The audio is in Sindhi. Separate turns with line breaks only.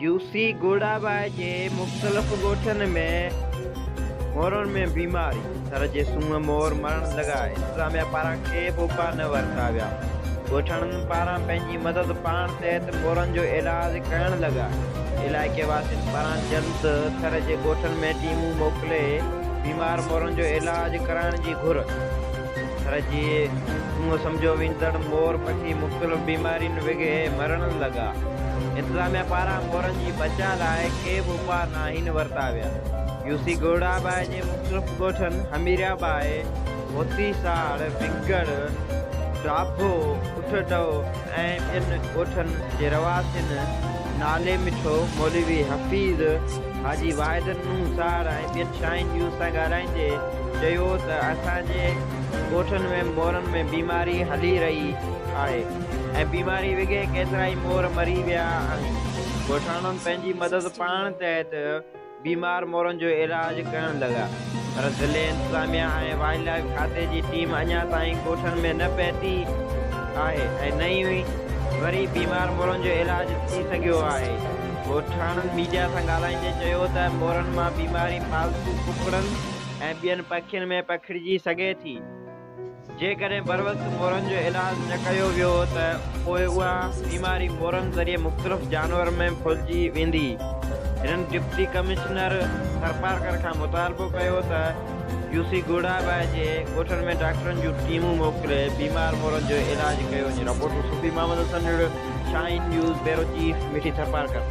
يوسي گوڙاٻائي جي مختلف ڳوٺن ۾ مورن ۾ بيماري، ٿر جي سونهن مور مرڻ لڳا، انتظاميا پاران ڪي به اپاء نه ورتا ويا، ڳوٺاڻن پاران پنهنجي مدد پاڻ تحت مورن جو علاج ڪرڻ لڳا، علائقي واسين پاران جلد ٿر جي ڳوٺن ۾ ٽيمون موڪلي بيمار مورن جو علاج ڪرائڻ جي گهر. ٿر جي سونهن سمجهيو ويندڙ مور پکي مختلف بيمارين وگهي مرڻ لڳا. انتظاميا پاران مورن جي بچاء لاء ڪي به اپاء ناهن ورتا ويا. يوسي گهوڙاٻائي جي مختلف ڳوٺن هميرياٻائي، هوتي ساڙ، وگڙ، ڊاڀو، اٺ ڊئو ۽ ٻين ڳوٺن جي رهواسين نالي مٺو، مولوي حفيظ، حاجي واحد نون ساڙ ۽ ٻين شاهين نيوز سان ڳالهائيندي چيو ته اسان جي ڳوٺن ۾ مورن ۾ بيماري هلي رهي آهي ۽ بيماري وگهي ڪيترائي مور مري ويا آهن، ڳوٺاڻن پنهنجي مدد پاڻ تحت بيمار مورن جو علاج ڪرڻ لڳا پر ضلعي انتظاميا ۽ وائلڊ لائيف کاتي جي ٽيم اڃا تائين ڳوٺن ۾ نه پهتي آهي ۽ نه ئي وري بيمار مورن جو علاج ٿي سگهيو آهي. ڳوٺاڻن ميڊيا سان ڳالهائيندي چيو ته مورن مان بيماري پالتو ڪڪڙن ۽ ٻين پکين ۾ پکڙجي سگهي ٿي، جيڪڏهن بروقت مورن جو علاج نه ڪيو ويو ته پوء اها بيماري مورن ذريعي مختلف جانورن ۾ ڦهلجي ويندي. هنن ڊپٽي ڪمشنر ٿرپارڪر کان مطالبو ڪيو ته يوسي گوڙاٻائي جي ڳوٺن ۾ ڊاڪٽرن جون ٽيمون موڪلي بيمار مورن جو علاج ڪيو وڃي. Report Sufi Muhammad Hassan Shaheen news, bureau chief, Mithi Tharparkar.